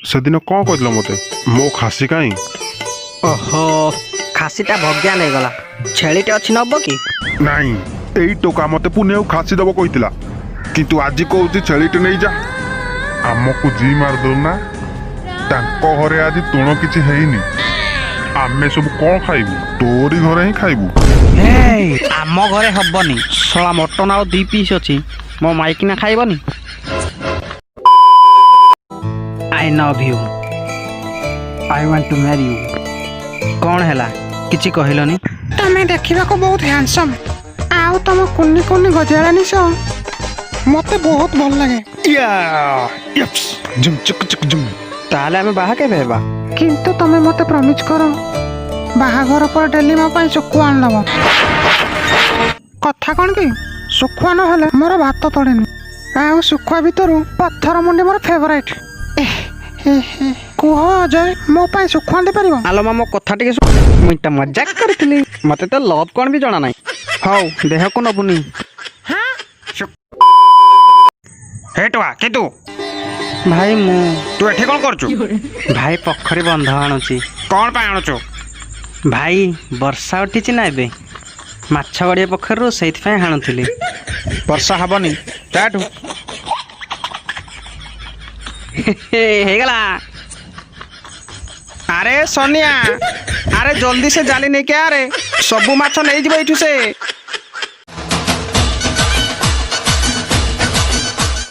ସେଦିନ କ'ଣ କହିଥିଲ ମୋତେ? ମୋ ଖାସି କାହିଁ? ଓହୋ, ଖାସିଟା ଭଗ୍ୟା ନେଇଗଲା। ଛେଳିଟେ ଅଛି, ନବ କି? ନାଇଁ, ଏଇ ଟୋକା ମତେ ପୁନିଆକୁ ଖାସି ଦବ କହିଥିଲା, କିନ୍ତୁ ଆଜି କହୁଛି ଛେଳିଟେ ନେଇଯା। ଆମକୁ ଜି ମାରିଦଉ ନା। ତାଙ୍କ ଘରେ ଆଜି ତୁଣ କିଛି ହେଇନି, ଆମେ ସବୁ କ'ଣ ଖାଇବୁ? ତୋରି ଘରେ ହିଁ ଖାଇବୁ। ଆମ ଘରେ ହବନି। ଶଳା ମଟନ ଆଉ 2 ପିସ୍ ଅଛି, ମୋ ମାଇକିନା ଖାଇବନି। I love you, I want to marry you. କ'ଣ ହେଲା, କିଛି କହିଲନି? ତମେ ଦେଖିବାକୁ ବହୁତ ହ୍ୟାଣ୍ଡସମ୍, ଆଉ ତମ କୁନି କୁନି ଗଜାଳା ନିଶ ମତେ ବହୁତ ଭଲ ଲାଗେ। ତାହେଲେ ଆମେ ବାହା କେବେ ହେବା? କିନ୍ତୁ ତମେ ମତେ ପ୍ରମିଜ କର, ବାହାଘର ପରେ ଡେଲି ମୋ ପାଇଁ ଶୁଖୁଆ ଆଣିଦବ। କଥା କ'ଣ କି, ଶୁଖୁଆ ନହେଲେ ମୋର ଭାତ ତଡ଼େନି। ଆଉ ଶୁଖୁଆ ଭିତରୁ ପଥର ମୁଣ୍ଡି ମୋର ଫେଭରାଇଟ୍। କୁହ ଅଜୟ, ମୋ ପାଇଁ ଶୁଖୁଆ ଦେଇପାରିବ? ଆଲୋ ମା, ମୋ କଥା ଟିକେ ଶୁଣ। ମୁଇଁ ତ ମଜାକ କରିଥିଲି, ମତେ ତ ଲଭ୍ କ'ଣ ବି ଜଣା ନାହିଁ। ହଉ, ଦେହକୁ ନବୁନି। ହେ ଟୁଆ, କି ତୁ? ଭାଇ, ମୁଁ। ତୁ ଏଠି କ'ଣ କରୁଛୁ? ଭାଇ, ପୋଖରୀ ବନ୍ଧ ଆଣୁଛି। କ'ଣ ପାଇଁ ଆଣୁଛୁ? ଭାଇ, ବର୍ଷା ଉଠିଛି ନା, ଏବେ ମାଛ ଗଡ଼ିଆ ପୋଖରୀରୁ, ସେଇଥିପାଇଁ ହାଣୁଥିଲି। ବର୍ଷା ହବନି, ଯାଠୁ। ହେଇଗଲା। ଆରେ ସନିଆ, ଆରେ ଜଲ୍ଦି ସେ ଜାଲି ନେଇକି ଆରେ, ସବୁ ମାଛ ନେଇଯିବ ଏଇଠୁ ସେ।